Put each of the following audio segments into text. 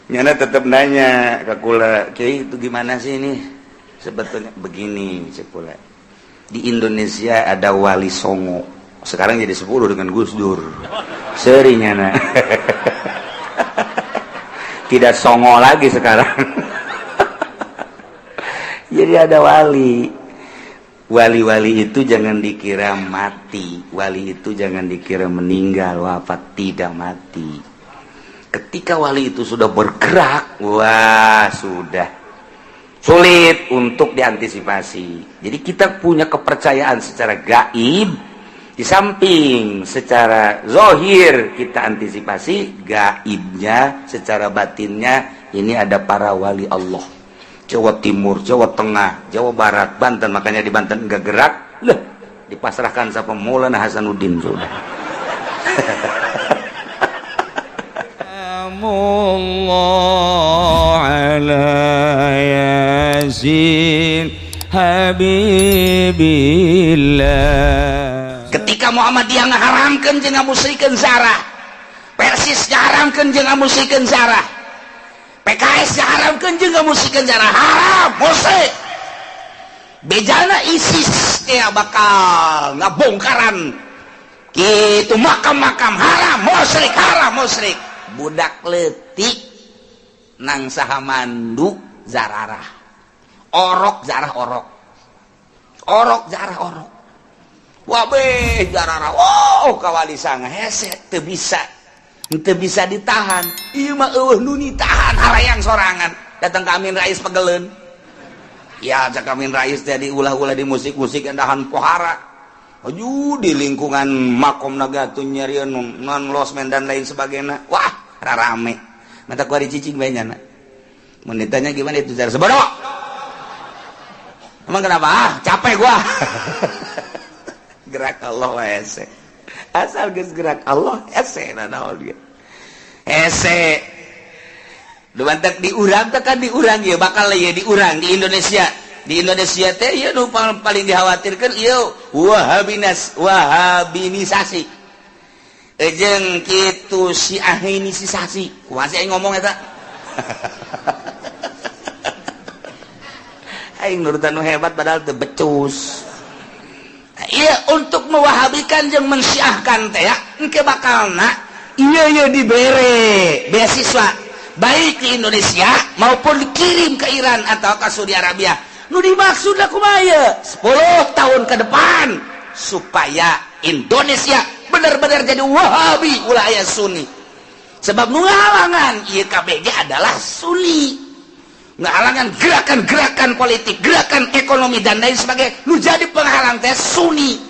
Nyana tetap nanya ke kula, "Kiai, itu gimana sih ini?" Sebetulnya begini, cek kula. Di Indonesia ada wali songo. Sekarang jadi 10 dengan Gus Dur. Seri nyana. Tidak songo lagi sekarang. Jadi ada wali. Wali-wali itu jangan dikira mati. Wali itu jangan dikira meninggal, wafat, tidak mati. Ketika wali itu sudah bergerak, wah, sudah sulit untuk diantisipasi. Jadi kita punya kepercayaan secara gaib, di samping secara zohir kita antisipasi gaibnya, secara batinnya ini ada para wali Allah. Jawa Timur, Jawa Tengah, Jawa Barat, Banten, makanya di Banten enggak gerak, lah dipasrahkan sama Maulana Hasanuddin sudah. Allah ala Yasin Habibillah. Ketika Muhammadiyah ngaharamkeun jeung ngamusrikeun zarah, Persis ngaharamkeun jeung ngamusrikeun zarah, PKS ngaharamkeun jeung ngamusrikeun zarah, haram musyrik. Bejana ISIS ya bakal ngabongkaran gitu makam-makam, haram musyrik, haram musyrik. Budak leutik nang saha mandu zararah orok, zarah orok, orok zarah orok, wabeh jararah. Oh, kawali sanga hese, teu bisa, teu bisa ditahan. Ieu mah eueuh nu ditahan, halayang sorangan datang ke Amin Rais pegeleun. Ya, cak Amin Rais teh diulah-ulah di musik-musik endahan pohara. Aju di lingkungan makom naga tuh nyarian non losmen dan lain sebagainya. Wah, rarame. Mata kuari cicing bae nyana. Mun ditanya gimana itu cara sebodoh. Emang kenapa? Ah, capek gua. Gerak Allah hese. Asal geus gerak Allah hese naon ge. Hese. Du mantak di urang teh kan, di urang ieu bakal ieu di urang di Indonesia. Di Indonesia teh ieu nu paling dikhawatirkan ieu wahabinas, wahabinisasi. Ejeng kitu si ahinisasi. Kumaha sih aing ngomong eta? Aing nurutan nu hebat padahal teu becus. Iya, untuk mewahabikan jeung mensyiahkan teh ya engke bakalna iya iya dibere beasiswa baik di Indonesia maupun dikirim ke Iran atau ke Saudi Arabia. Nu dimaksud kumaha ieu 10 tahun ke depan supaya Indonesia benar-benar jadi Wahabi, ulah aya Sunni, sebab nu ngahalangan ieu KBG adalah Sunni, ngahalangan gerakan-gerakan politik, gerakan ekonomi dan lain sebagainya. Nu jadi penghalang teh Sunni.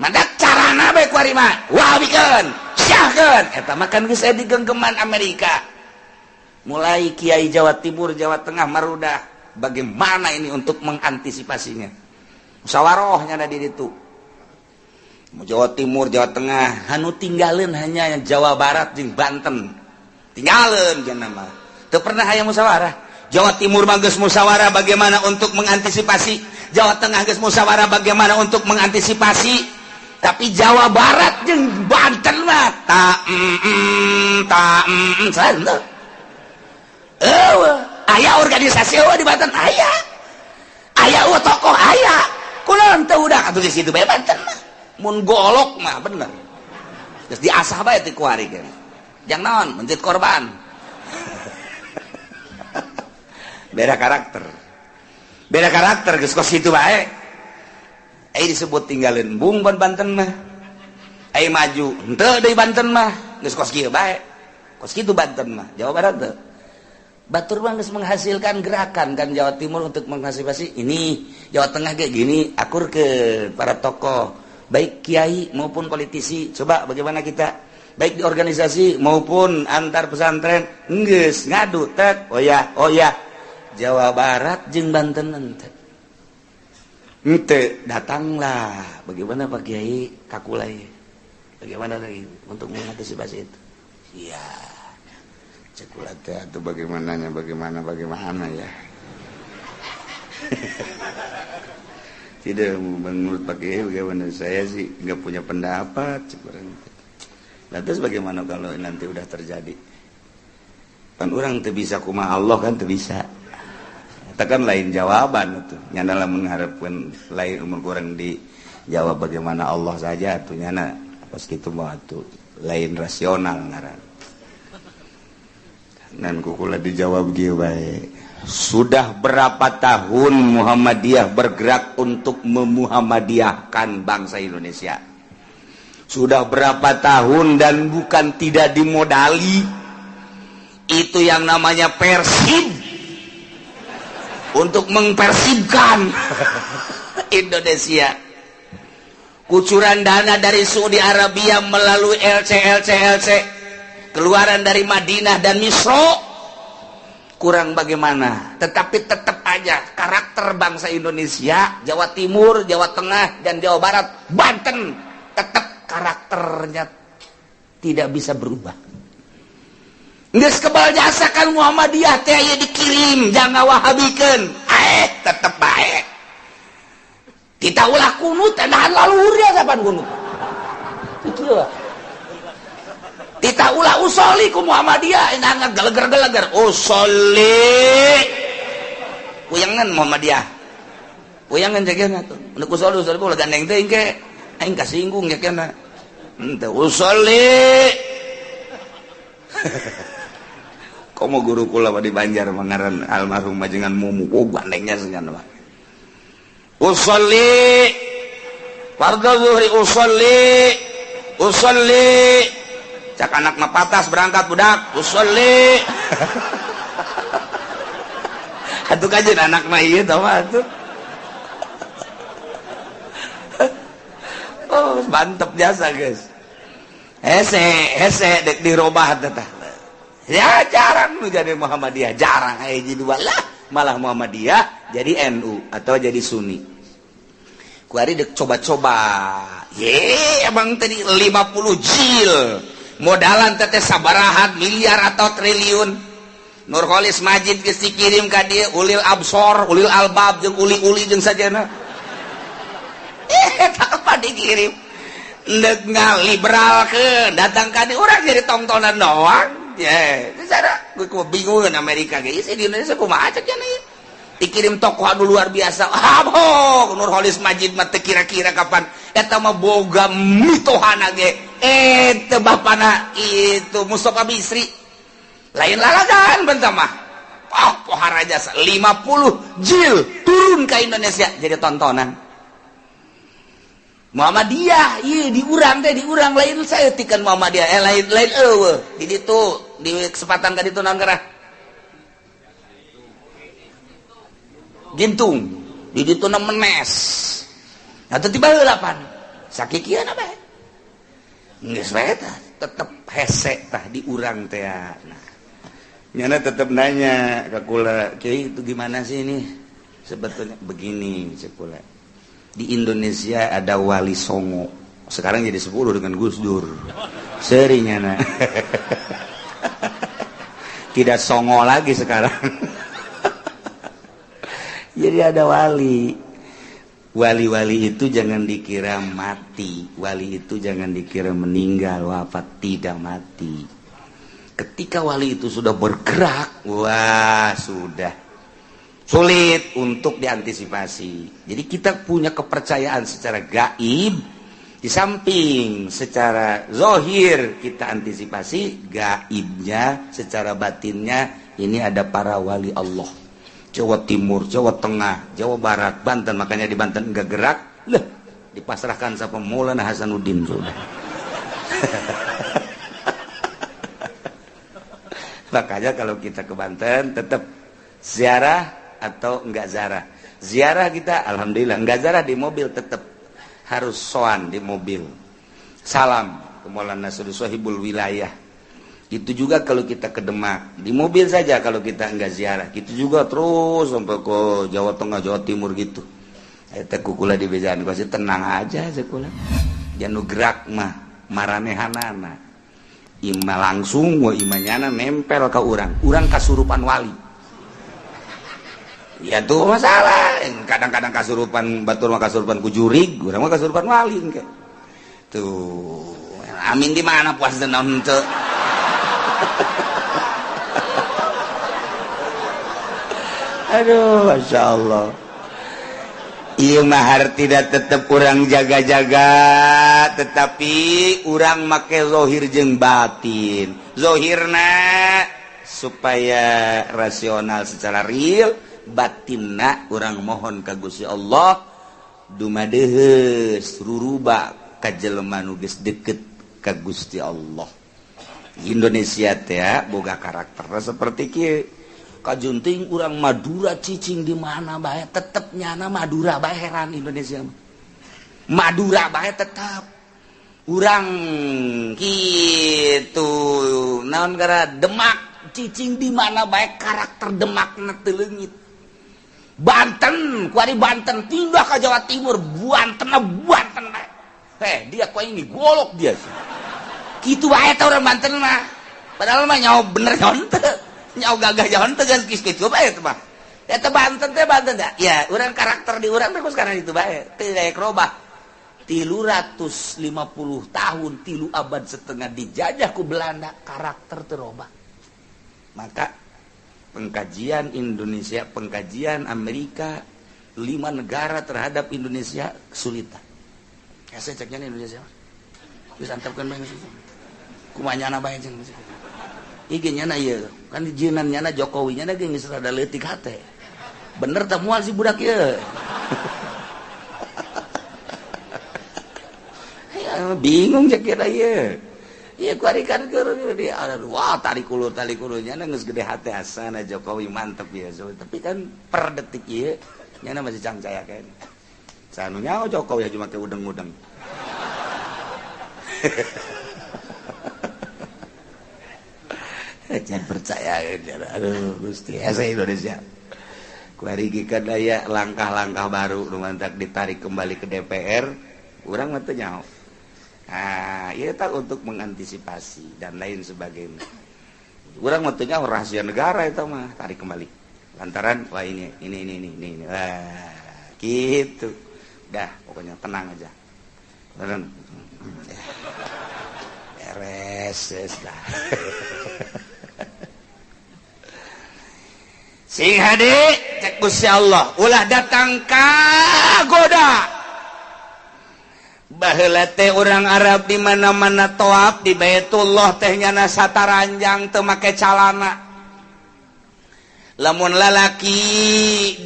Mandak carana bae kuari mah wahabikeun, syiahkeun. Eta mah kan geus aya di genggeman Amerika. Mulai Kiai Jawa Timur, Jawa Tengah marudah, bagaimana ini untuk mengantisipasinya? Musyawarahnya ada di ditu. Jawa Timur, Jawa Tengah, anu tinggalin hanya Jawa Barat jeung Banten. Tinggalin cenah mah. Teu pernah aya musyawarah. Jawa Timur mah geus musyawarah bagaimana untuk mengantisipasi, Jawa Tengah geus musyawarah bagaimana untuk mengantisipasi, tapi Jawa Barat jeung Banten mah ta ta mm, aya organisasi eueuh di Banten, aya aya eueuh tokoh, aya kunaon teu udah atuh di situ bae. Banten mah mun golok mah bener geus diasah bae teh kuari ge jang naon mencit korban. Beda karakter, beda karakter, geus kos kitu bae. Ai disebut tinggalin bung ban Banten mah, ai maju henteu deui Banten mah, geus kos kieu bae, kos kitu Banten mah. Jawa Barat teu, batur mah geus menghasilkan gerakan kan. Jawa Timur untuk mengantisipasi ini, Jawa Tengah kayak gini, akur ke para tokoh baik kiai maupun politisi, coba bagaimana kita baik di organisasi maupun antar pesantren geus ngadu tek. Oh ya, oh ya, Jawa Barat jeung Banten ente ente datanglah, bagaimana Pak Kiai kakulai, bagaimana lagi untuk mengantisipasi itu? Iya, cekula teh atau bagaimananya, bagaimana bagaimana ya. Tidak, menurut Pak Kiai bagaimana? Saya sih nggak punya pendapat. Nah, terus bagaimana kalau nanti udah terjadi? Kan orang teu bisa kumaha Allah kan teu bisa. Eta kan lain jawaban atuh. Nyana lamun ngarepkeun lain umur kurang dijawab bagaimana Allah saja atuh nyana pas kitu mah atuh lain rasional ngaran. Nan kukula dijawab kieu bae. Sudah berapa tahun Muhammadiyah bergerak untuk memuhammadiyahkan bangsa Indonesia? Sudah berapa tahun dan bukan tidak dimodali. Itu yang namanya Persib. Untuk mempersibkan Indonesia. Kucuran dana dari Saudi Arabia melalui LC LC LC. Keluaran dari Madinah dan Misro. Kurang bagaimana, tetapi tetap aja karakter bangsa Indonesia, Jawa Timur, Jawa Tengah, dan Jawa Barat, Banten, tetap karakternya tidak bisa berubah. Geus kebal jasa kan Muhammadiyah teh aya dikirim, jangan wahabikeun, tetep bae. Kita ulah kunut, nahan laluhur ya sapan kunut. Kieu lah. Kita ulah usoli ku Muhammadiyah, nah geleger-geleger usoli. Kuyangan Muhammadiyah. Kuyangan jagana tuh. Mun usoli usoli ulah gandeng teuing ke. Aing kasinggung jagana. Henteu usoli. Komo guru kula di Banjar mangaran almarhum majengan Mumu, oh gandengnya sengan mah. Usoli. Fardhu zuhri usoli. Usoli. Cak anak mah patas berangkat budak usolli. Atuh kajeun anak mah ieu tah mah atuh. Oh, mantep jasa guys. Hese hese dek dirobah teh tah. Ya jarang nu jadi Muhammadiyah, jarang aya jadi dua lah, malah Muhammadiyah jadi NU atau jadi Sunni. Kuari dek coba-coba. Ye, emang tadi 50 jil. Modalan teteh sabarahat miliar atau triliun. Nurholis Majid geus dikirim ka dieu ulil absor, ulil albab jeung uli-uli jeung sajana. Tak apa dikirim. Ndek ngaliberalkeun, datang ka dieu urang jadi tongtonan doang. Ye, cara gue bingung Amerika ge di Indonesia kumaha cek cenah ieu. Dikirim tokoh anu luar biasa. Abok Nurholis Majid mah teu kira-kira kapan eta mah boga mitohana ge. Teu bapana itu Mustafa Bisri. Lain lalagan bentah mah. Oh, pohara jasa 50 jil turun ke Indonesia jadi tontonan. Muhammadiyah ieu diurang teh diurang lain saeutikan Muhammadiyah lain lain eueuh di ditu di kesempatan ka ditu naon geura? Gintung di ditu na menes. Nah teu tiba heula pan. Sakikieu na bae. Geus bae tah tetep hese tah diurang teh. Nah, nyana tetep nanya ka kula, "Kiai itu gimana sih ini?" Sebetulnya begini cek kula. Di Indonesia ada Wali Songo. Sekarang jadi 10 dengan Gus Dur. Seri nyana. Tidak songo lagi sekarang. Jadi ada wali. Wali-wali itu jangan dikira mati. Wali itu jangan dikira meninggal, wafat, tidak mati. Ketika wali itu sudah bergerak, wah sudah sulit untuk diantisipasi. Jadi kita punya kepercayaan secara gaib, di samping secara zohir kita antisipasi gaibnya, secara batinnya ini ada para wali Allah. Jawa Timur, Jawa Tengah, Jawa Barat, Banten, makanya di Banten enggak gerak, lah dipasrahkan sama Maulana Hasanuddin sudah. Makanya kalau kita ke Banten tetap ziarah atau enggak ziarah. Ziarah kita alhamdulillah, enggak ziarah di mobil tetap harus soan di mobil. Salam ke Maulana Sohibul Wilayah. Itu juga kalau kita ke Demak, di mobil saja kalau kita enggak ziarah. Gitu juga terus sampai ke Jawa Tengah, Jawa Timur gitu. Eta kukula di bejaan pasti tenang aja sekula. Janu gerak mah maranehanana. Ima langsung wa imanyana nempel ke urang. Urang kasurupan wali. Ya tuh masalah. Kadang-kadang kasurupan batur mah kasurupan ku jurig, urang mah kasurupan wali engke. Tuh. Amin di mana puas naon henteu. Aduh, Masya Allah. Ieu mah hartina tetep urang jaga-jaga, tetapi urang make zohir jeung batin. Zohirna supaya rasional secara real, batinna urang mohon ka Gusti Allah dumadeheus ruruba ka jelema nu geus deket ka Gusti Allah. Indonesia teh boga karakter seperti kieu. Kajunting urang Madura cicing di mana bae tetep nyana Madura bae, heran Indonesia mah. Madura bae tetep urang kitu naon gara Demak cicing di mana bae karakter Demakna teu leungit. Banten kuari Banten pindah ke Jawa Timur, Banten Banten bae. Dia kok ini golok dia sih. Kitu bae teh urang Banten mah. Padahal mah nyaho bener nyaho teu. Nyaho gagah nyaho teu geus kitu bae teh mah. Eta Banten teh Banten teh. Ya, urang karakter di urang teh sekarang itu bae. Teu daek robah. 350 tahun, 3 abad setengah dijajah ku Belanda, karakter teu robah. Maka pengkajian Indonesia, pengkajian Amerika, 5 negara terhadap Indonesia kesulitan. Hese ceknya Indonesia. Geus antepkeun bae geus. Kumaha nyana bae jeung ieu ge nyana ieu. Kan jieunan nyana Jokowi nyana ge geus rada leutik hate. Bener teh moal si budak ieu. Bingung cek kira ieu. Ieu kuari kan keur di wah tarik ulur nyana geus gede hate asana Jokowi mantep ya. So, tapi kan per detik ieu nyana masih cangcaya keneh. Sanu nyaho Jokowi aja make udeng-udeng. Jangan percaya, aduh Gusti, asa Indonesia. Kuari ge kan aya langkah-langkah baru nu mantak ditarik kembali ke DPR, urang mah teu nyaho. Ah, ieu tah untuk mengantisipasi dan lain sebagainya. Urang mah teu nyaho rahasia negara eta mah, tarik kembali. Lantaran wah ini. Wah, gitu. Dah, pokoknya tenang aja. Tenang. Beres, dah. Sing hade cek Gusti Allah, ulah datang ka goda. Baheula teh urang Arab di mana-mana toab di Baitullah teh nyana sataranjang teu make calana. Lamun lalaki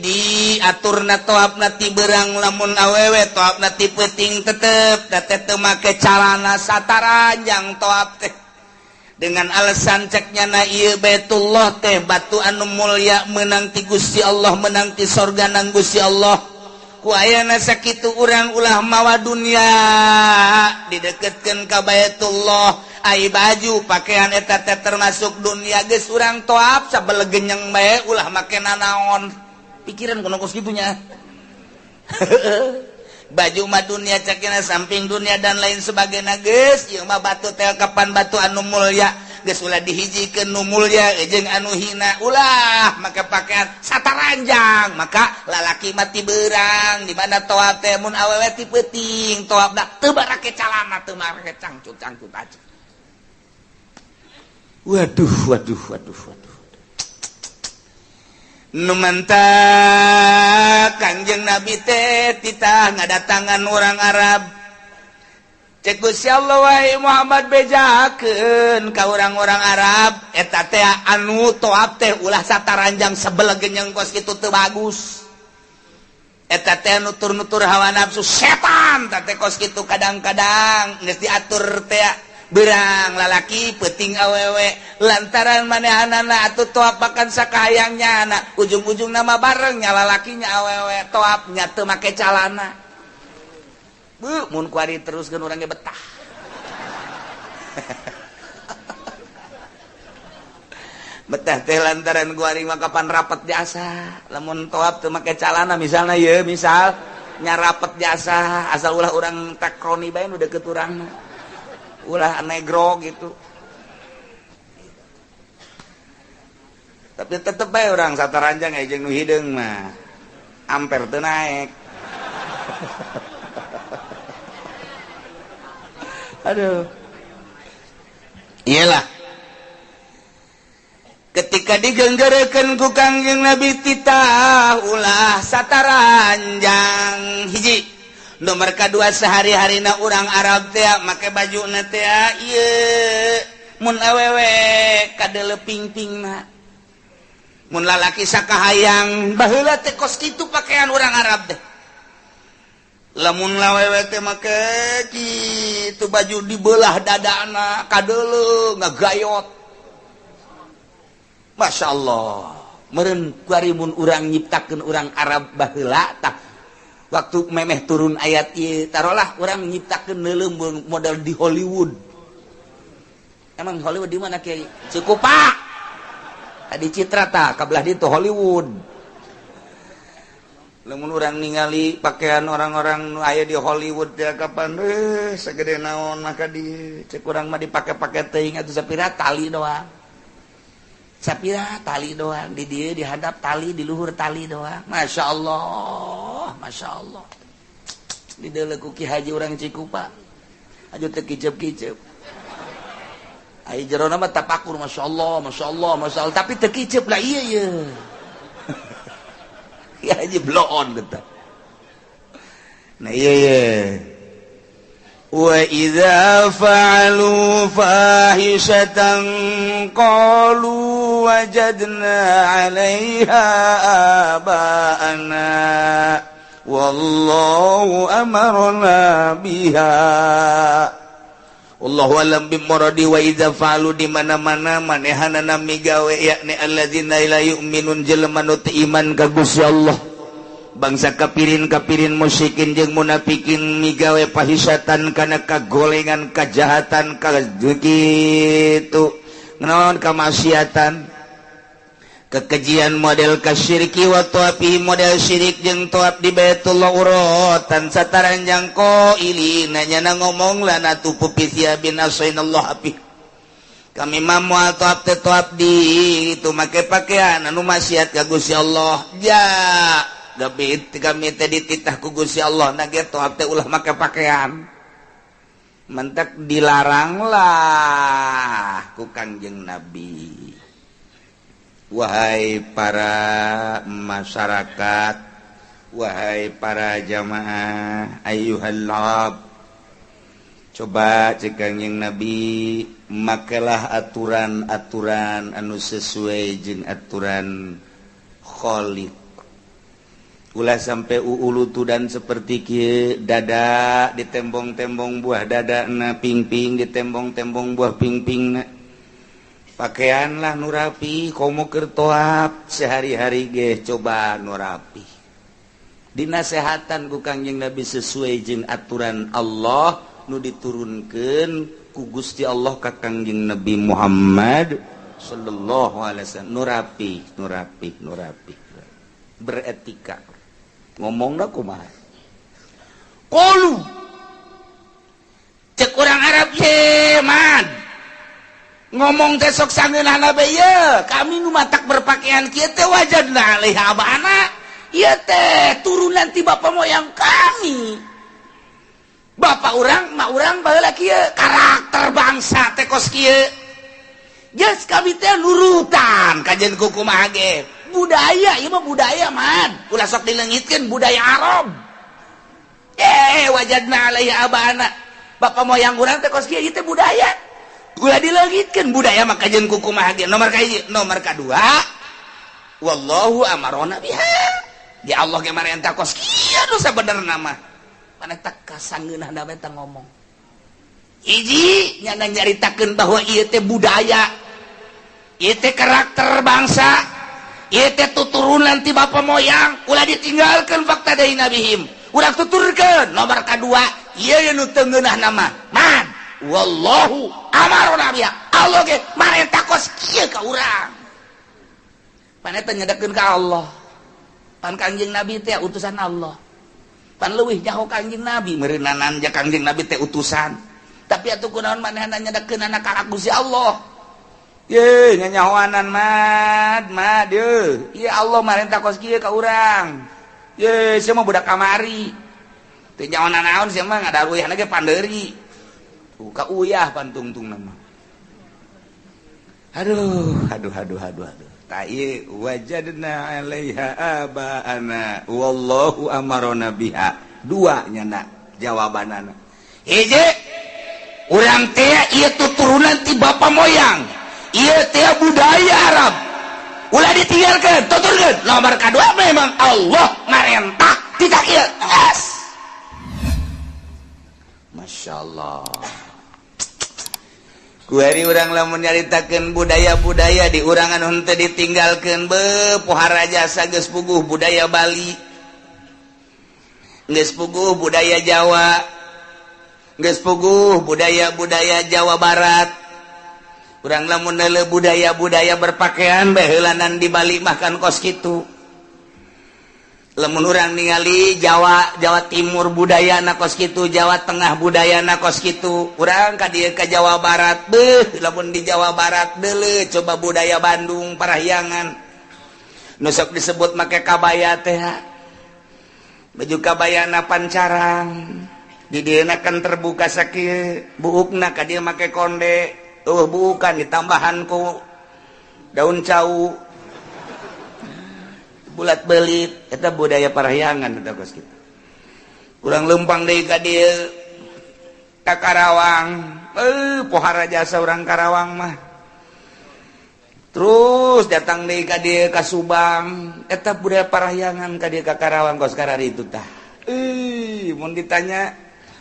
diaturna toabna ti beurang, lamun awewe toabna ti peuting tetep da teh teu make calana sataranjang toab teh. Dengan alasan ceknya na ieu Baitullah teh batu anu mulia menang ti Gusti Allah, menang ti sorga nang Gusti Allah. Ku ayana sakitu urang ulah mawa dunia dideketkeun ka Baitullah. Ai baju pakaian eta teh termasuk dunia geus urang toab sabelegenyeng bae ulah make nanaon. Pikiran kuno kos kitu nya. Baju mah dunia cekina samping dunia dan lain sebagainya geus ieu mah batu teh kapan batu anu mulya geus ulah dihijikeun nu mulya jeung anu hina ulah make pakaian sataranjang. Maka lalaki mah ti beurang di mana toab teh mun awewe ti peuting toabna teu barake calana teu marake cangcut-cangcut aja. Waduh waduh waduh waduh. Nu mantak Kangjeng Nabi teh titah ngadatangan orang Arab. Cek Gusti Allah wahai Muhammad bejakeun ka orang-orang Arab eta teh anu toab teh ulah sataranjang sebelegenyeng kos kitu teu bagus. Eta teh nutur-nutur hawa nafsu setan teh kos kitu kadang-kadang geus diatur teh berang lalaki peuting awewe lantaran manehanana atuh toab makan sakahayangnya anak ujung-ujung nama barengnya lalakinya awewe toabnya teu make calana. Bu mun kuari teruskeun urang ge betah. Betah teh lantaran kuari mah kapan rapet jasa lamun toab teu make calana misalna ieu misal nya rapet jasa asal ulah urang takroni bae nu deukeut urang ulah negro gitu. Tapi tetep bae urang sataranjang jeung nu hideung mah amper teu naek. Aduh. Iyalah. Ketika digenggerekeun ku Kangjeng Nabi, titah ulah sataranjang, hiji. Nomor kedua, sehari-harina urang Arab teh make baju na teh ieu, mun awewe kadele pingpingna, mun lalaki sakahayang. Baheula teh kos kitu pakaian urang Arab teh. Lamun awewe teh make kitu, baju dibelah dadana, kadele ngagayot. Masya Allah, meren kuarimun urang nyiptakeun urang Arab baheula tah. Waktu memeh turun ayat ieu, taruhlah urang nyiptakeun neuleum model di Hollywood. Emang Hollywood di mana, Kiai? Cikupa tadi, Citra tah, kabelah ditu Hollywood. Lamun urang ningali pakaian orang-orang nu aya di Hollywood ya, kapan segede naon maka di cek urang mah dipake-pake teuing atuh, sapira tali doang, sapira tali doang di dia, dihadap tali, di luhur tali doang. Masya Allah, Masya Allah, di dalam ku Ki Haji urang Cikupa aja teu kicep-kicep. Ai jerona mah tapakur, Masya Allah, Masya Allah, Masya Allah, tapi teu kicep lah. Iya iya, Ki Haji bloon gitu. Nah, iya iya. وإذا فعلوا فاحشة قالوا وجدنا عليها آباءنا والله أمرنا بها والله أعلم بمراده. وإذا فعلوا, di mana-mana manehanana migawe, yakni alladzina la yu'minun, jelema nu teu iman ka Gusti Allah, bangsa kapirin kapirin, musyrikin jeung munafikin, migawe fahisyatan kana kagolengan, kajahatan, ka kitu naon, kamaksiatan, kekejian, model kasyiriki wa tawafi, model syirik jeung tawaf di Baitullah, uratan sataranjang, qailina, nyana ngomong, la nathufu fi tsiyabin asainallah fi, kami mah moal tawaf teh, tawaf di itu make pakaian anu maksiat ka Gusti Allah. Ja gabi kami teh dititah ku Gusti Allah na ge tawaf teh ulah make pakaian. Mentek dilarang lah ku Kangjeng Nabi. Wahai para masyarakat, wahai para jamaah, ayyuhal ab, coba cek Kangjeng Nabi, makelah aturan-aturan anu sesuai jeung aturan Khaliq. Ulah sampai uulu dan seperti kieu, dada ditembong-tembong, buah dada na, pingping ditembong-tembong, buah pingping na. Pakaianlah nu rapi, komo keur toap sehari-hari ge coba nu rapi. Dinasehatan ku Kangjeng Nabi sesuai jeung aturan Allah nu diturunkeun ku Gusti Allah ka Kangjeng Nabi Muhammad sallallahu alaihi wasallam. Nu rapi, nu rapi, nu rapi, beretika ngomongna kumaha. Qalu, cek urang Arab, ye man, ngomong teh sok sangeunahna bae ye, kami nu matak berpakaian kieu teh wajadna alaiha abana, ieu teh turunan ti bapak moyang kami, bapak urang, mak urang baheula kieu, karakter bangsa teh kos kieu. Geus, kami teh nurutan kajen kumaha ge budaya ieu mah, budaya man, ulah sok dileungitkeun budaya Arab. Eh, wajadna alaiha abana, bapak moyang urang teh kos kieu, ieu teh budaya, ulah dileungitkeun budaya mah kajen kumaha ge. Nomor kahiji. Nomor kadua, wallahu amarona biha, di Allah ge marentah kos kieu. Nu sabenerna mah mana tak kasangeunahna bae ngomong. Hiji, nyana nyaritakeun bahwa ieu teh budaya, ieu teh karakter bangsa, ieu teh tuturunan ti bapak moyang, ulah ditinggalkeun. Fakta dari nabihim ulah tuturkeun. Nomor kadua, ieu nu teu ngeunah nama man, wallahu amarona biha, Allah ge marentah kos kieu ka urang. Pan eta nyedekeun ka Allah, pan Kangjeng Nabi teh utusan Allah, pan leuwih nyaho Kangjeng Nabi meureunanan ja Kangjeng Nabi teh utusan. Tapi atuh kunaon manehna nyedekeun anak ka Gusti Allah? Ye nyanyahoanan, mad mad ye, ieu Allah marentah kos kieu ka urang. Ye, sia mah budak kamari teu nyaho naon, sia mah ngadaruyahna ge pandeuri. Tuh ka uyah pantungtung nama. Aduh aduh aduh aduh aduh. Tai wajadna 'alaiha aba'ana wallahu amarona biha. Dua nyana jawabanana. Hiji urang teh ieu tuturunan ti bapa moyang. Ieu teh budaya Arab. Ulah ditinggalkeun, tuturkeun. Nomor kadua memang Allah marentah tidak ieu. Geus. Masya Allah. Kuari urang lamun nyaritakeun budaya-budaya di urangan henteu ditinggalkeun be pohara jasa geus puguh budaya Bali. Geus puguh budaya Jawa. Geus puguh budaya-budaya Jawa Barat. Urang lamun neuleuh budaya-budaya berpakaian baheulanan di Bali mah kan kos kitu. Lamun urang ningali Jawa, Jawa Timur budaya na kos kitu, Jawa Tengah budaya na kos kitu. Urang ka dieu ka Jawa Barat, beuh lamun di Jawa Barat deuleu coba budaya Bandung Parahyangan. Nu sok disebut make kabaya teh. Baju kabayana pancarang. Di dieuna kan terbuka sakieu, buukna ka dieu make konde. Eueuh buukan ditambahan ku daun cau. Bulat belit eta budaya Parahyangan eta kos kitu. Urang lempang deui ka dieu ka Karawang, pohara jasa urang Karawang mah. Terus datang deui ka dieu ka Subang, eta budaya Parahyangan ka dieu ka Karawang kos kararitu tah. Mun ditanya,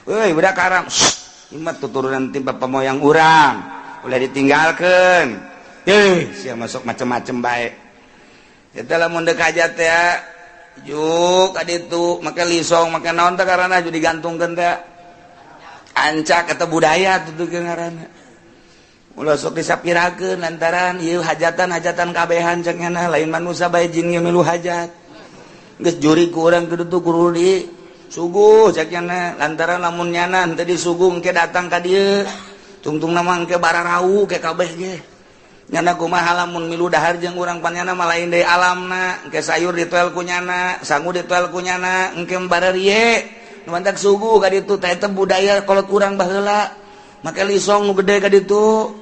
euy budak Karawang, ieu mah tuturunan ti bapa moyang urang, ulah ditinggalkeun. Sia masuk macem-macem bae. Eta lamun deuk hajat teh juk ka ditu make lisong make naon teh karana ju digantungkeun teh ancak eta budaya tutukeun ngaranna. Ulah sok disapirakeun lantaran ieu hajatan-hajatan kabehan cek nyana lain manusia bae jin ge milu hajat. Geus jurig ku urang kudu tuh kudu di suguh cek nyana lantaran lamun nyana henteu disuguh engke datang ka dieu tungtungna mah engke bararau ke kabeh ge. Nyana kumaha lamun milu dahar jeung urang panyana mah lain deui alamna engke sayur ditoel ku nyana sangu ditoel ku nyana engke bararie nu mantak suguh ka ditu teh eta budaya kolot urang baheula make lisong nu gede ka ditu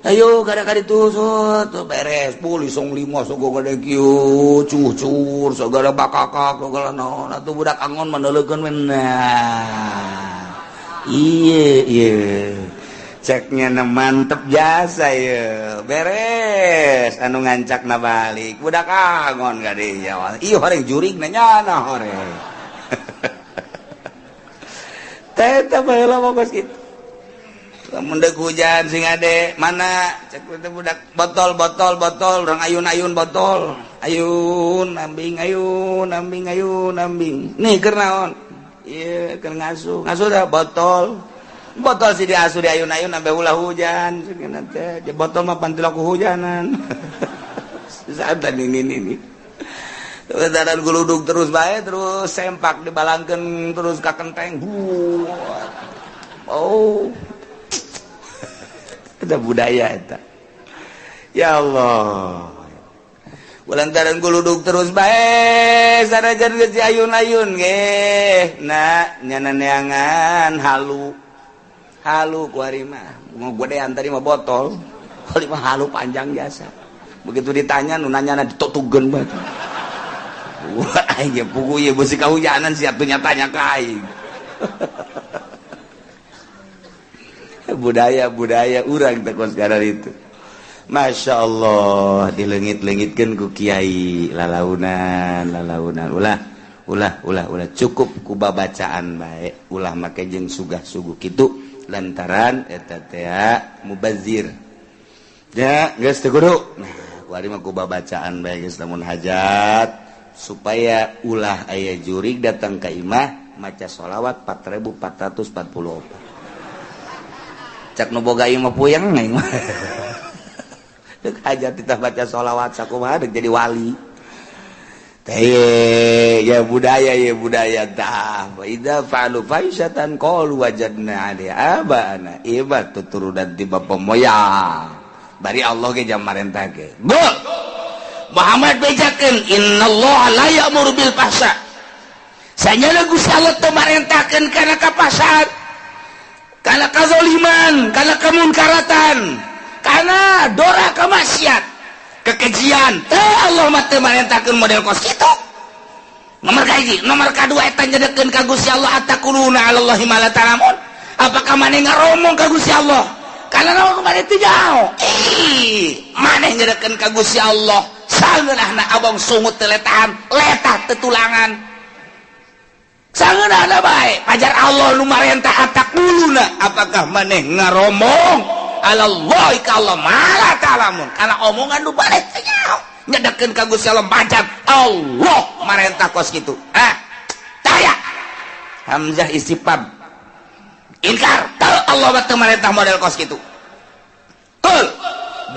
ayo kada ka ditu tuh beres bu lisong lima sogo gede kieu cucur segala bakakak segala naon atuh budak angon mandeleukeun nah ieu ieu ceknya na mantep jasa ya beres anu ngancak na balik budak angon ka dinya ieu horeng jurig na nyana horeng teh teh baheula mah kos kitu lamun deuk hujan sing ade mana cek teh budak botol botol botol urang ayun-ayun botol ayun ambing ayun ambing ayun ambing nih keur naon ieu keur ngasuh ngasuh dah botol botol si diasuh di ayun-ayun sampai ulah hujan teh botol mah pantil ku hujanan saat ini dan guludug terus bae terus sempak dibalangkeun terus ka kenteng. Oh eta budaya eta ya Allah lantaran guludug terus bae sanajan geus diayun-ayun ge nah nyana neangan halu halu ku ari mah mau gedean tadi mah botol kali mah halu panjang jasa begitu ditanya nu nanyana ditutugeun bae wah aing ge puguh ieu beusi kahujanan siap tuh nyatanya ka aing. Budaya-budaya urang teh kos itu. Masya Allah dileungit-leungitkeun ku kiai lalaunan lalaunan ulah ulah ulah ulah cukup ku babacaan bae ulah make jeung sugah-suguh kitu lantaran eta teh mubazir ya geus teu kudu. Nah kuari mah ku babacaan bae geus lamun hajat supaya ulah aya jurig datang ka imah maca sholawat 4444 cak nu boga ieu mah puyeng aing mah. Deuk hajat titah baca sholawat sakumaha deuk jadi wali. Teh ya budaya ya budaya tah wa idza fa'alu fahishatan qalu wajadna 'alaiha aba'ana ieu mah tuturunan ti bapa moyang bari Allah ge jam marentah ge. Gol Muhammad bejakeun innallaha la ya'muru bil fahsya sanyana Gusti Allah teu marentahkeun kana kapasaan kana kazaliman kana kamunkaratan kana Karena dora kemaksiat, kekejian teh. Allah mah teu marentahkeun model kos kitu. Nomor kahiji. Nomor kadua, eta nyedekeun ka Gusti Allah. Ataquluna 'alallahi ma la ta'lamun. Apakah maneh ngaromong ka Gusti Allah karena naon maneh teu jauh? Ih, maneh nyedekeun ka Gusti Allah sangeunahna abong sungut teu letahan, letah tetulangan, sangeunahna bae. Pajar Allah nu marentah. Ataquluna, apakah maneh ngaromong, 'alallahi ka Allah, ma la ta'lamun, karena omongan nu maneh teu jauh, nyedekeun ka Gusti Allah majar Allah marentah kos kitu. Ah, taya hamzah istifham ingkar. Teu, Allah mah teu marentah model kos kitu. Qul,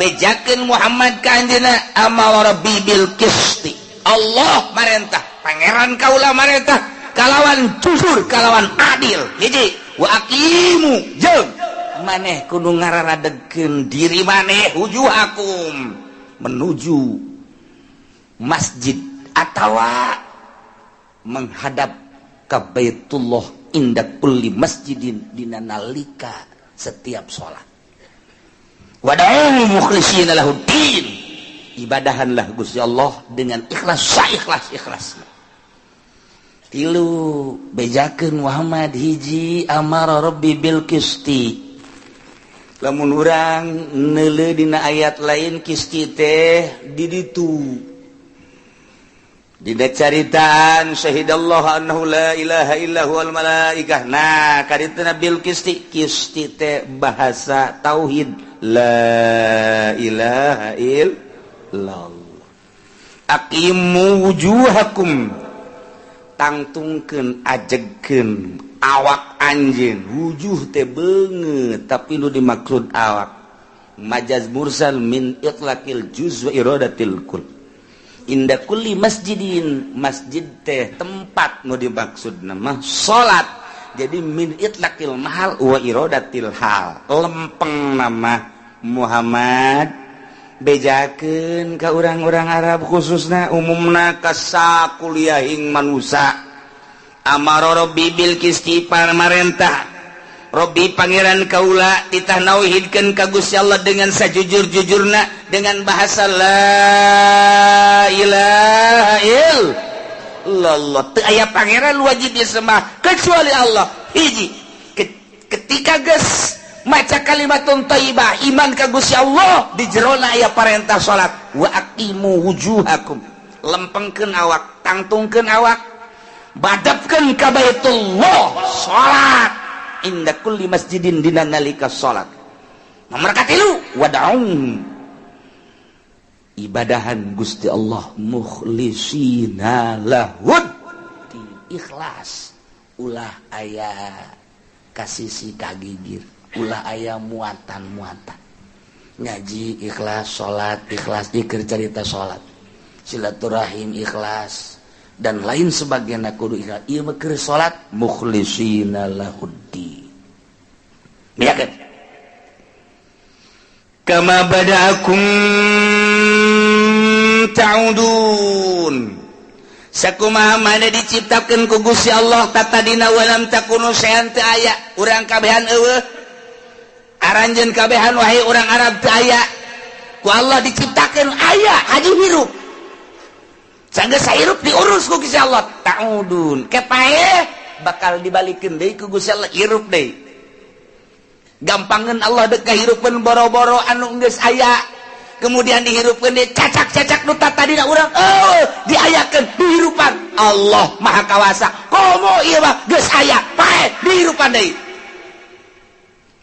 bejakeun Muhammad ka anjeunna, amara rabbi bil qisti. Allah marentah, pangeran kaula marentah kalawan jujur, kalawan adil. Hiji. Wa aqimu, jeung maneh kudu ngararadegkeun diri maneh, wujuhakum, menuju masjid atawa menghadap ke Baitullah, inda kulli masjidin, dina nalika setiap salat. Wad'u mukhlishina lahuddin, ibadahanlah Gusti Allah dengan ikhlas, saikhlas ikhlas. Tilu, bejakeun Muhammad. Hiji, amara rabbi bil qisti. Lamun urang neuleuh dina ayat lain, qisti teh di ditu dina caritaan syahidallahu annahu la ilaha illa huwal malaikah. Nah, kadituna bil qisti. Qisti teh bahasa tauhid, la ilaha illallah. Aqimu wujuhakum, tangtungkeun, ajegkeun awak anjeun. Wujuh teh beungeut, tapi nu dimaksud awak. Majaz mursal min itlaqil juz wa iradatil kull. Inda kulli masjidin, masjid teh tempat, nu dimaksud nama salat. Jadi min itlaqil mahal wa iradatil hal. Lempeng nama Muhammad, bejakeun ka urang-urang Arab khususna, umumna ka sakuliahing manusia. Amara rabbi bil qisti, marentah Robbi, pangeran kaula, titah nauhidkeun ka Gusti Allah dengan sajujur-jujurna, dengan bahasa la ilaha illallah. Teu aya pangeran wajib disembah kecuali Allah. Hiji. Ketika geus maca kalimatun thayyibah, iman ka Gusti Allah, di jerona aya parentah salat. Wa aqimu wujuhakum, lempengkeun awak, tangtungkeun awak, badapkeun ka Baitullah, salat, inda kulli masjidin, dina nalika salat. Nomor katilu, wad'u, ibadahan Gusti Allah, mukhlisina lahud, ikhlas, ulah aya kasisi kagigir, ulah aya muatan-muatan. Ngaji ikhlas, salat ikhlas, dikir, cerita salat, silaturahim ikhlas, dan lain sebagainya kudu ikhlas. Ieu mah keur salat, mukhlisina lahuddin. Miyakeun kama bada'akum ta'udun, sakumaha mana diciptakeun ku Gusti Allah tatadina. Walam takunu syai'an, teu aya urang kabehan, eueuh aranjeun kabehan, wahai urang Arab, teu aya. Ku Allah diciptakeun aya, haji hirup. Sanggeus hirup diurus ku Gusti Allah. Ta'udun, kepae bakal dibalikeun deui ku Gusti Allah, hirup deui. Gampangan Allah dek kahirupeun boro-boro anu geus aya, kemudian dihirupkeun deui. Cacak-cacak nu tadina urang, oh, diayakeun, dihirupan. Allah Maha Kawasa. Komo ieu mah geus aya, pae dihirupan deui.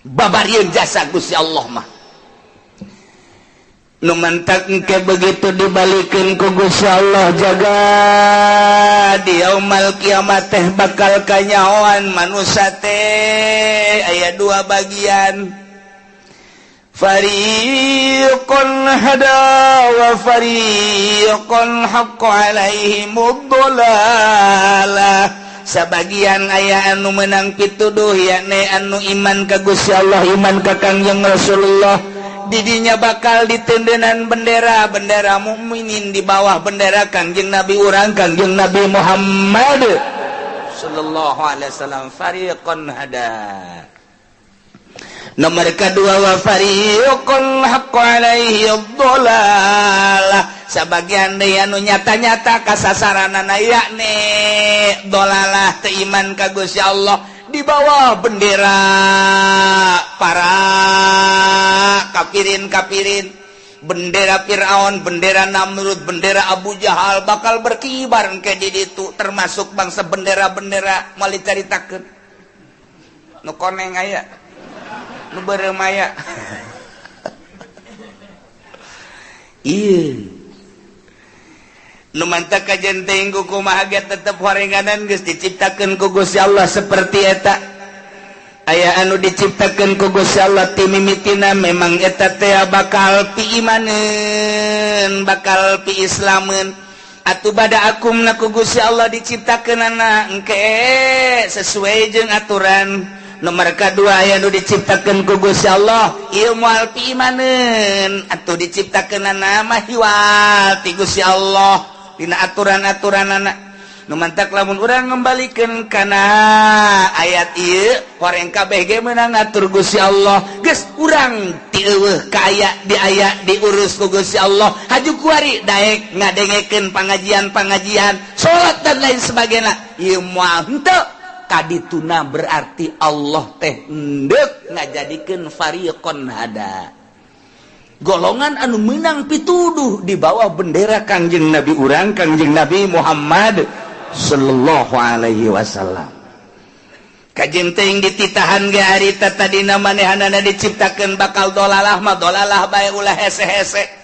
Babarieun jasa Gusti Allah mah. Nu mantak engke begitu dibalikeun ku Gusti Allah, jaga di yaumal kiamat teh bakal kanyahoan manusia teh aya dua bagian. Fariqun hada wa fariqun haqqa alaihimud dhalalah. Sebagian aya anu menang pituduh, yakni anu iman ka Gusti Allah, iman ka Kangjeng Rasulullah. Didinya bakal ditendenan bendera, bendera mukminin, di bawah bendera Kangjeng Nabi urang, Kangjeng Nabi Muhammad sallallahu alaihi wasallam. Fariqun hada. Nomor kedua wa fariqun haqqa alaihi dhalalah, sabagian deui anu nyata-nyata kasasaranana yakni dolalah, teu iman ka Gusti Allah di bawah bendera para kafirin-kafirin, bendera Fir'aun, bendera Namrud, bendera Abu Jahal bakal berkibar ke di ditu, termasuk bangsa bendera-bendera moal dicaritakeun. Nu koneng aya, nu beureum aya. Ieu nu mantak kajen teuing ku kumaha ge tetep horenganan geus diciptakeun ku Gusti Allah seperti eta. Aya anu diciptakeun ku Gusti Allah ti mimitina memang eta teh bakal piimaneun, bakal piislameun. Atuh bada akumna ku Gusti Allah diciptakeunana engke sesuai jeung aturan. Nomor kedua aya nu diciptakeun ku Gusti Allah ieu moal piimaneun, atuh diciptakeunana mah hiwal ti Gusti Allah dina aturan-aturanana. Nu mantak lamun urang ngembalikeun kana ayat ieu horeng kabeh ge meunang ngatur Gusti Allah. Geus urang ti eueuh ka aya di aya diurus ku Gusti Allah. Haju kuari daek ngadengekeun pangajian-pangajian, salat dan lain sebagainya. Ieu moal henteu kadituna berarti Allah teh endek ngajadikeun fariqon hada, golongan anu menang pituduh di bawah bendera Kangjeng Nabi urang, Kangjeng Nabi Muhammad sallallahu alaihi wasallam. Kajen teuing dititahan ge harita tadina manehanana diciptakeun bakal dolalah mah dolalah bae, ulah hese-hese.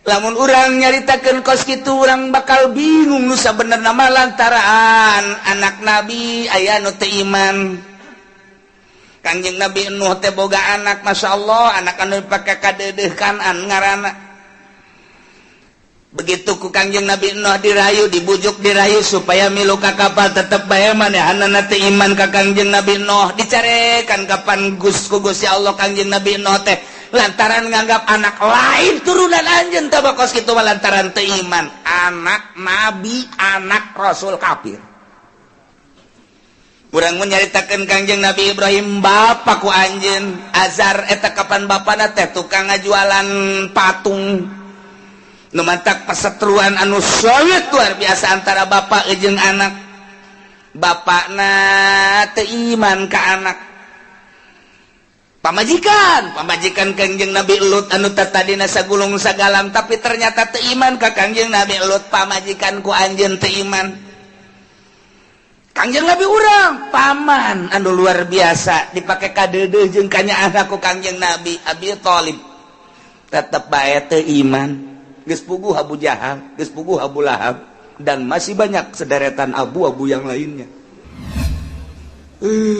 Lamun urang nyaritakeun kos kitu urang bakal bingung nu sabenerna mah, lantaran anak nabi aya nu teu iman. Kangjeng Nabi Nuh teh boga anak, Masya Allah, anak anu dipake kadeudeuh Kanan ngaranna. Begitu ku Kangjeng Nabi Nuh dirayu, dibujuk, dirayu supaya milu ka kapal, tetep bae manehanana teu iman ka Kangjeng Nabi Nuh. Dicarekan kapan Gus ku Gusti Allah Kangjeng Nabi Nuh teh lantaran nganggap anak lain turunan anjeun teh kos kitu mah lantaran teu iman, anak nabi, anak rasul kafir. Urang mun nyaritakeun Kangjeng Nabi Ibrahim bapa ku anjeun Azar eta kapan bapana teh tukang ngajualan patung. Nu mantak pasetruan anu solid luar biasa antara bapak jeung anak. Bapakna teu iman ka anak. Pamajikan, pamajikan Kangjeng Nabi Lut anu tadina sagulung sagalam tapi ternyata teu iman ka Kangjeng Nabi Lut, pamajikan ku anjeun teu iman. Kangjeng Nabi urang paman anu luar biasa dipake kadeudeuh jeung kanyaah ku Kangjeng Nabi Abi Thalib tetep bae teu iman. Geus puguh Abu Jahal, geus puguh Abu Lahab, dan masih banyak sederetan abu-abu yang lainnya.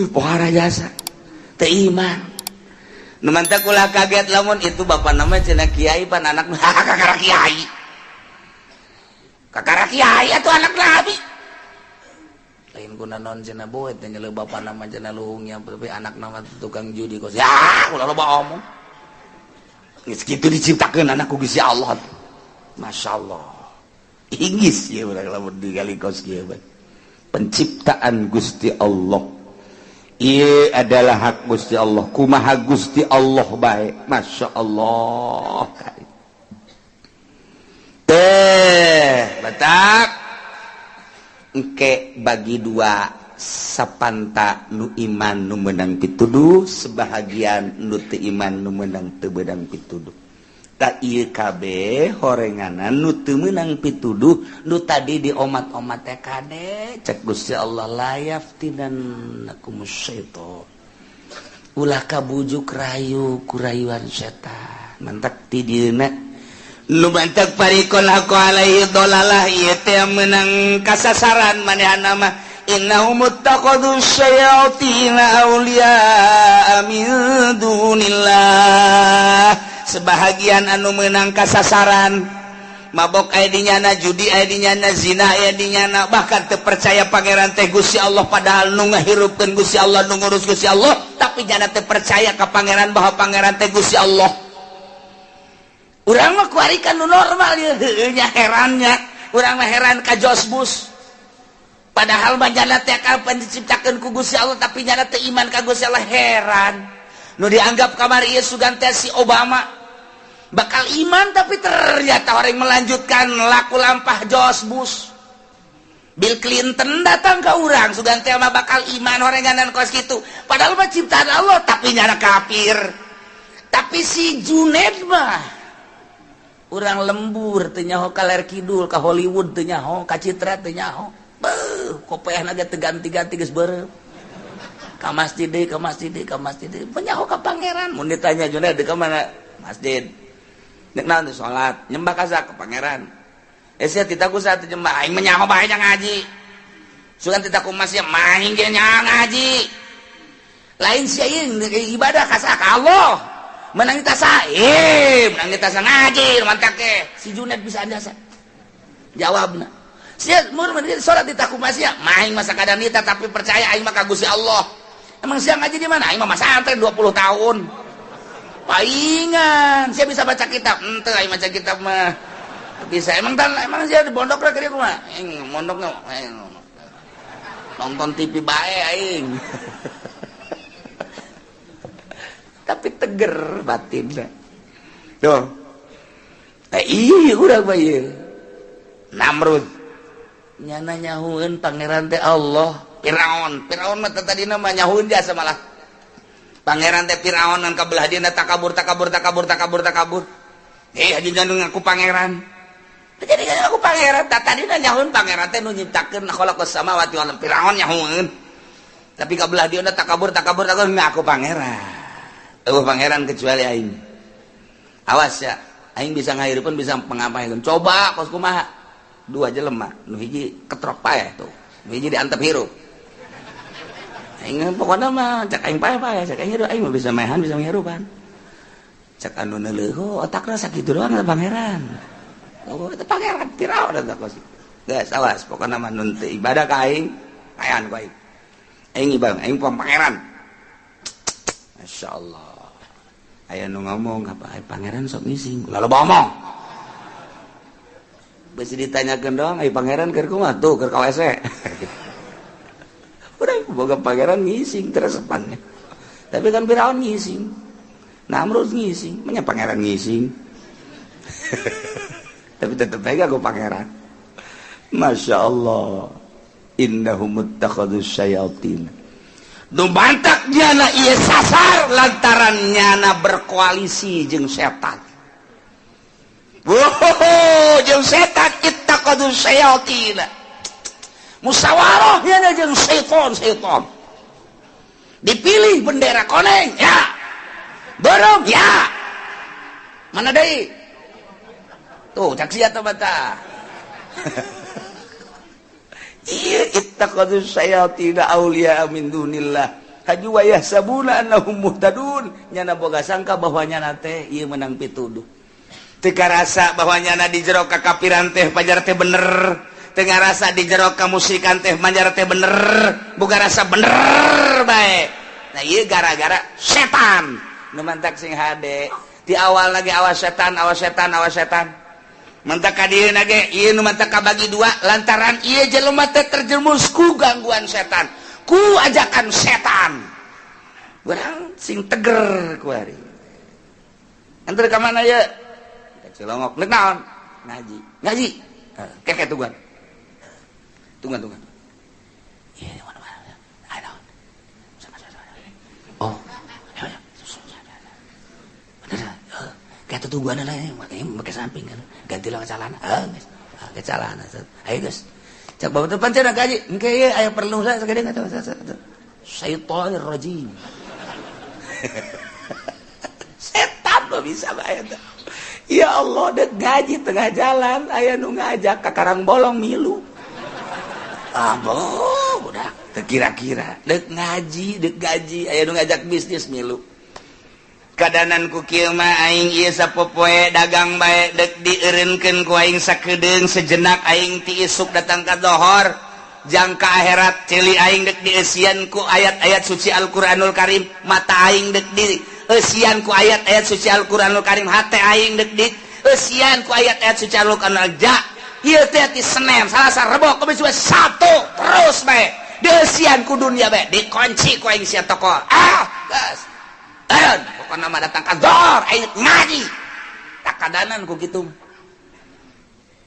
Pohara jasa teu iman. Nu mantak ulah kaget lamun itu bapak nama cenah kiai pan anak kakara kiai. Kakara kiai atuh anak nabi. Lain kuna non cenah boet teh nyeleuh bapak nama cenah luhungnya tapi anak nama tukang judi kos. Ya, ulah loba omong. Geus kitu diciptakeun anak ku Gusti Allah. Masya Allah. Inggis ya urang lamun digali kos kieu. Penciptaan Gusti Allah. Ieu adalah hak Gusti Allah. Kumaha Gusti Allah bae. Masya Allah. Teh, batak. Engke bagi dua sapanta nu iman nu menang pituduh, sebahagian nu teu iman nu menang teu beunang pituduh. Tak ieu kabeh horenganan nu teu meunang pituduh nu tadi di omat-omat teh kade cek Gusti Allah la yaftinannakumus syaitan. Ulah kabujuk rayu kurayuan setan. Mantak ti dieuna nu mantak parikon aku alaihi dolalah ieu teh meunang kasasaran manehna mah innahum ittakhadhu syayatina awliya min dunillah. Sebahagian anu meunang kasasaran mabok aya di nyana, judi aya di nyana, zina aya di nyana, bahkan teu percaya pangeran teh Gusti Allah padahal nu ngahirupkeun Gusti Allah, nu ngurus Gusti Allah, tapi nyana teu percaya ka pangeran bahwa pangeran teh Gusti Allah. Urang mah kuari kan nu normal ya, heueuh nya herannya. Urang mah heran ka Josbus. Padahal mah nyana teh kapan diciptakeun ku Gusti Allah tapi nyana teu iman ka Gusti Allah, heran. Nu dianggap kamari ieu sugan teh si Obama bakal iman, tapi ternyata orang melanjutkan laku lampah George Bush. Bill Clinton datang ke urang, sugan teh mah bakal iman orenganan kos gitu, padahal mah ciptaan Allah, tapi nyana kafir. Tapi si Junet mah urang lembur teu nyaho ka ler kidul, ka Hollywood teu nyaho, ka Citra teu nyaho. Beuh, kopeahna ge teu ganti-ganti, geus beureum. Ka masjid deui, ka masjid deui, ka masjid deui, nyaho ka pangeran. Mun ditanya, "Junet, di ka mana?" "Masjid." "Nek naon?" "Salat." "Nyembah ka ka pangeran?" "Eh, sia tita ku saat nyembah." "Aing mah nyaho bae ngaji." "Sugan tita ku masih main ge ngaji." "Lain sia ieu ibadah ka ka Allah." "Menang tasa, eh, menang tasa ngaji." Mantak ke si Junet bisa anjasa jawabna. "Sia mun salat di taku masih main masa kadang nita, tapi percaya aing mah ka Gusti Allah." "Emang sia ngaji di mana?" "Aing mah masantren 20 tahun." "Paingan sia bisa baca kitab?" "Ente, aing baca kitab mah bisa." "Emang tan, emang sia di pondok lah kieu kumaha?" "Aing mondok nonton TV bae aing." Tapi teger batinna tuh. Eh, iya, urang mah ieu Namrud nyana nyahueun pangeran teh Allah. Firaun, Firaun mah tadina mah nyahueun jasa malah pangeran teh Firaun, ngan kabelah dieuna takabur, takabur, takabur, takabur, takabur. Eh, haji ngaku pangeran, jadi ngaku pangeran. Tadina nyahueun pangeran teh nu nyiptakeun khalaqas samawati wal. Firaun nyahueun, tapi kabelah dieuna takabur, takabur, takabur, ngaku pangeran. Eueuh pangeran kecuali aing. Awas ya, aing bisa ngahirupkeun, bisa pengapain. Coba kos kumaha? Dua jelema, nu hiji ketrok paeh tuh, nu hiji diantep hirup. Aing pokoknya mah cak aing paeh paeh, cak aing hirup, aing mah bisa maehan, bisa ngirupan. Cak anu neuleuh, otakna sakitu doang eta pangeran. Oh, eta pangeran Firaun eta kos. Geus, awas, pokokna mah nu teu ibadah ka aing, paehan ku aing. Aing ibadah, aing pangeran. Masya Allah. Aya nu ngomong apa, pangeran sok ngising. Lalu ngomong. Besi ditanyakeun doang, ai pangeran keur kumaha tuh, keur ka WC. Udah boga pangeran ngising teresepannya. Tapi kan Firaun ngising. Namrud ngising, menya pangeran ngising. Tapi tetep aja aku pangeran. Masya Allah. Innahum muttakhadus syayatin. Nu mantak nyana ieu sasar lantaran nyana berkoalisi jeung setan. Wow, jeung setan, ittaqadu syayatin. Musyawarah nyana jeung setan setan. Dipilih bendera koneng ya. Beureum ya. Mana deui? Tuh, cak sia teh mata. Iya, ittaqadu syayatin auliya min dunillah. Haju wa yahsabuna annahum muhtadun. Nyana boga sangka bahwa nyana teh ieu menang pituduh. Teu karasa bahwa nyana di jero kakafiran teh pajar teh bener. Teu ngarasa di jero kamusyrikan teh manjar teh bener. Boga rasa bener bae. Nah, ieu gara-gara setan. Nu mantak sing hade. Di awal lagi awas setan, awas setan, awas setan. Mantak ka dieu ge ieu nu mantak kabagi dua lantaran ieu jelema teh terjerumus ku gangguan setan, ku ajakan setan. Urang sing teger kuari. Antar ka mana ye? Cilongok. Nek naon? Ngaji. Ngaji. Keke tungguan. Tungguan, tungguan. Iya, mana mana. Ayo. Sama sama. Oh. Ayo, ayo. Bener. Kayak tungguan lah, makanya pakai samping kan. Gantilah celana. Ah, geus. Pakai celana. Ayo geus. Cak bawa depan cenah gaji. Engke ieu aya perlu saya sagede kata. Syaitonir rajim. Setan mah bisa bae eta. Ya Allah, dek gaji tengah jalan aya nu ngajak ka Karang Bolong milu. Abo, udah kira-kira dek ngaji, dek gaji aya nu ngajak bisnis milu. Kadanan ku kieu mah aing ieu sapopoe dagang bae, dek dieureunkeun ku aing sakedeung sejenak, aing ti isuk datang ka dohor jangka akhirat. Ceuli aing dek dieusian ku ayat-ayat suci Al-Qur'anul Karim, mata aing dek dieusian ku ayat-ayat suci Al-Qur'anul Karim, hate aing dek dieusian ku ayat-ayat suci Al-Qur'anul. Ja ieu teh ti Senin, Salasa, Rebo, Kamis, Jumat, Sabtu terus bae dieusian ku dunia bae, dikunci ku aing sia toko. Ah, geus. Eureun pokona mah datang ka zor aing ngaji. Takadanan ku kitu.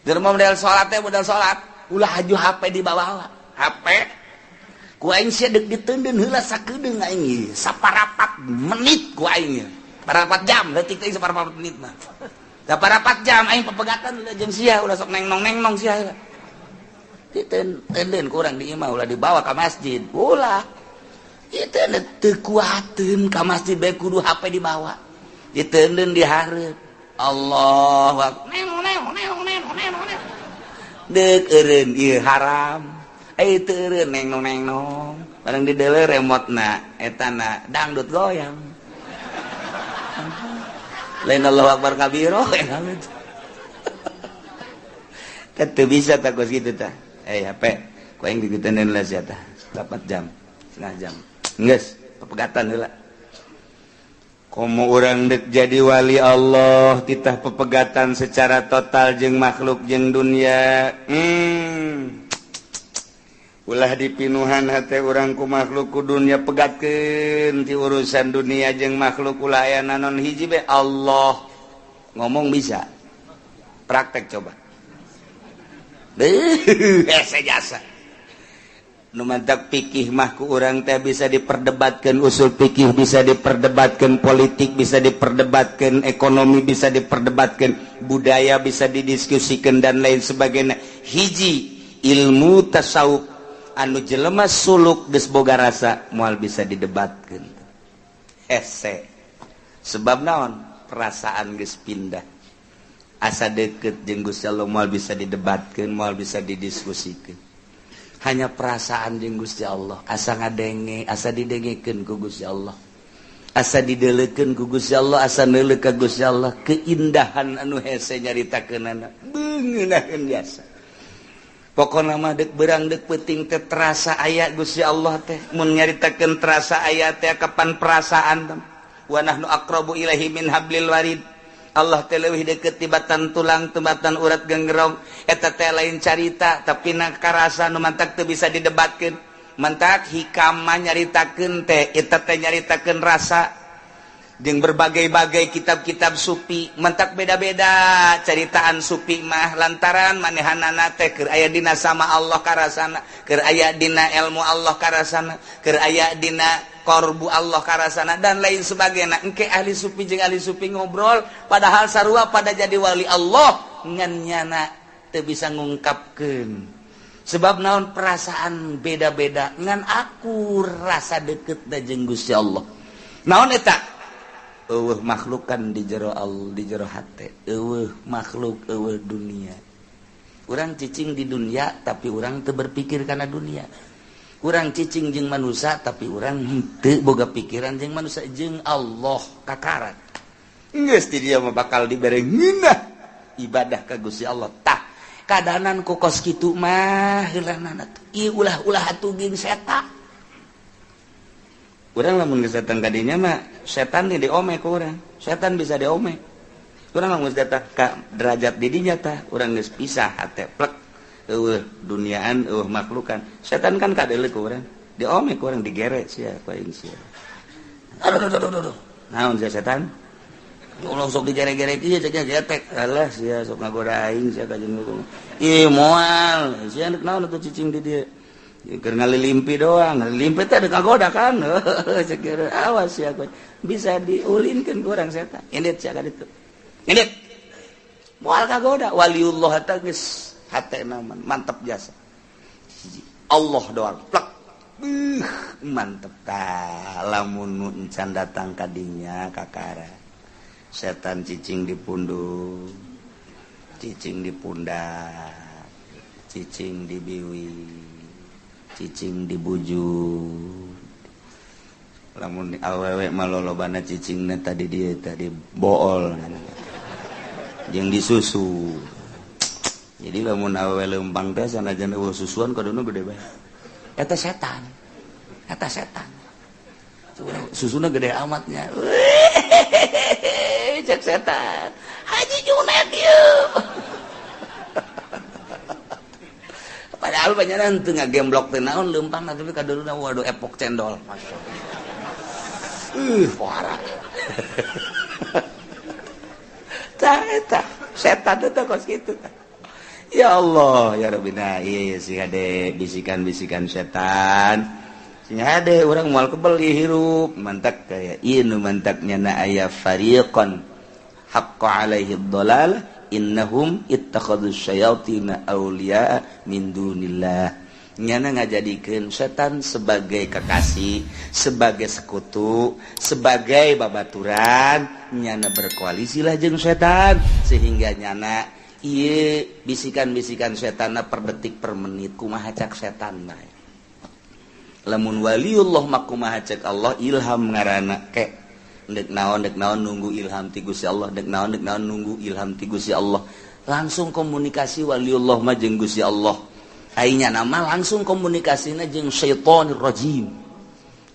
Jelema model salat teh model salat, ulah haju HP dibawa. HP ku aing sia deuk diteundeun heula sakedeung aing saparapat menit ku aing. Parapat jam leutik teh saparapat menit mah. Saparapat jam aing pepegatan ulah jeung sia ulah sok neng-nong sia. Diteundeun ku urang di imah ulah dibawa ka masjid. Ulah. Diteundeun teu kuateun ka masjid bae kudu HP dibawa. Diteundeun di hareup. Allahu akbar. Neng neng neng neng neng neng. Deuk eureun ieu haram. Eh teu eureun neng nong neng nong. Barang dideuleu remotna etana dangdut goyang. Lain Allahu akbar kabiro kan teu bisa tah kos kitu tah. Eh HP ku aing digeuteundeun lah sia tah. 4 jam, setengah jam. Geus, pepegatan heula. Komo urang dek jadi wali Allah titah pepegatan secara total jeung makhluk jeung dunia. Ulah dipinuhan hate urang ku makhluk ku dunia, pegatkeun ti urusan dunia jeung makhluk ulah aya nanon hiji be Allah. Ngomong bisa, praktek coba. Hese jasa. Nu mantak pikih mah ku urang teh bisa diperdebatkeun, usul pikih bisa diperdebatkeun, politik bisa diperdebatkeun, ekonomi bisa diperdebatkeun, budaya bisa didiskusikan dan lain sebagainya. Hiji ilmu tasawuf anu jelema suluk geus boga rasa moal bisa didebatkeun. Hese. Sebab naon? Perasaan geus pindah. Asa deket jeung Gusti Allah moal bisa didebatkeun, moal bisa didiskusikeun. Hanya perasaan jeung Gusti Allah, asa ngadenge, asa didengekeun ku Gusti Allah. Asa dideleukeun ku Gusti Allah, asa neuleuh ka Gusti Allah, keindahan anu hese nyaritakeunana beungeunahkeun biasa. Pokona mah deuk beurang deuk peuting teh terasa aya Gusti Allah teh. Mun nyaritakeun terasa aya teh kapan perasaan wa nahnu aqrabu ilaihi min hablil warid. Allah teh leuwih deukeut tibatan tulang tibatan urat genggerong. Eta teh lain carita tapi na karasa nu mantak teu bisa didebatkeun. Mantak hikam mah nyaritakeun teh eta teh nyaritakeun rasa jeung berbagai-bagai kitab-kitab sufi mentak beda-beda caritaan sufi mah lantaran manehanana teh keur aya dina sama Allah karasana, keur aya dina ilmu Allah karasana, keur aya dina korbu Allah karasana dan lain sebagainya. Engke ahli sufi jeung ahli sufi ngobrol padahal sarua pada jadi wali Allah ngan nyana teu bisa ngungkapkeun sebab naon perasaan beda-beda ngan aku rasa deket da jeung Gusti Allah. Naon eta? Eueuh makhlukan di jero Allah, di jero hate. Eueuh makhluk, eueuh dunia. Urang cicing di dunia tapi urang teu berpikir kana dunia. Urang cicing jeung manusia tapi urang henteu boga pikiran jeung manusia jeung Allah kakarat. Geus di dieu mah bakal dibere ngeunah ibadah ka Gusti Allah. Tah, kadanan ku kos kitu mah heulanana tuh. Ieu ulah-ulah atuh jeung setan. Urang lamun geus datang ka dinya mah setan di diome ku urang. Setan bisa diome. Urang lamun geus datang ka derajat di dinya tah, urang geus pisah hate plek. Eueuh duniaan, eueuh makhlukan. Setan kan kadeuleu ku urang. Diome ku urang digere sia ku aing sia. Aduh aduh aduh aduh. Naon sia setan? Ulah sok digere-gere ieu cek getek. Alah sia sok ngagoda aing sia ka jeung. Ih moal, sia naon atuh cicing di dieu. Keur ngalilimpi doang, ngalilimpi teh kagoda kan. Cek awas ya bisa diulinkeun ku urang setan. Indit sia ka ditu. Indit. Moal kagoda waliullah teh geus hatena mantep jasa. Allah doang plek. Mantep tah lamun nu encan datang ka dinya kakara. Setan cicing di pundung, cicing di pundak, cicing di biwi, cicing di bujur. Lamun awewe mah lolobana cicingna tadi dia tadi bool jeung disusu. Jadi lamun awewe leumpang teh sanajan eueuh susuan kaduna gede bae. Eta setan. Eta setan. Susuna gede amatnya. Cek setan. Haji Junet ieu. Padahal banyak teu ngagemblok teh naon leumpang tapi kaduluna waduh epok cendol. Parah. Tah, eta setan teh kos kitu. Ya Allah, ya Rabbi. Nah, iya sih, hade bisikan-bisikan setan. Sing hade urang moal kebel hirup mantak kayak ieu nu mantaknya na aya fariqan haqqa alaihi dhalal innahum ittakhadhu syayatina awliya min dunillah. Nyana ngajadikeun setan sebagai kekasih, sebagai sekutu, sebagai babaturan. Nyana berkoalisi lah jeung setan sehingga nyana ieu bisikan-bisikan setan per detik, per menit, kumaha cak setan mah. Lamun waliullah mah kumaha cek Allah, ilham ngaranna. Ke dek naon, dek naon, nunggu ilham ti Gusti Allah. Dek naon, dek naon, nunggu ilham ti Gusti Allah. Langsung komunikasi waliullah mah jeung Gusti Allah. Aing nama langsung komunikasina jeung syaitonir rajim,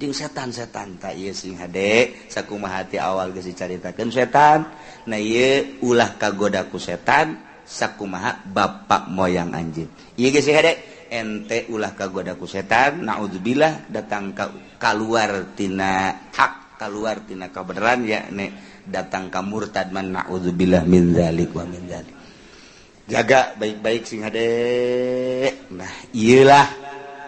jeung setan-setan. Tak, ieu sing hade sakumaha ti awal geus dicaritakeun setan. Nah, ieu ulah kagoda ku setan sakumaha bapak moyang anjeun. Ieu geus hade, ente ulah kagoda ku setan, naudzubillah, datang ka kaluar tina hak, kaluar tina kabeneran, ya nek datang ka murtad man, naudzubillah min zalik wa min zalik. Jaga baik-baik, sing hade. Nah, iyalah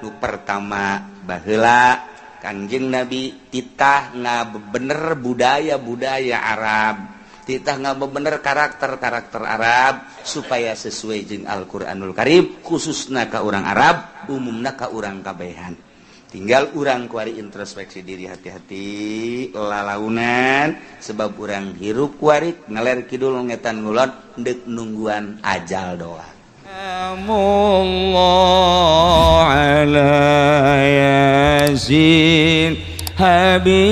nu pertama, baheula Kanjeng Nabi titah ngabener budaya-budaya Arab, titah ngabener karakter-karakter Arab supaya sesuai jeung Al-Qur'anul Karim, khususna ka urang Arab, umumna ka urang kabehan. Tinggal urang kuari introspeksi diri, hati-hati lalaunan, sebab urang hirup kuari ngaler kidul, ngetan ngulon, dek nungguan ajal doa. Allah ala Yasin Habibillah.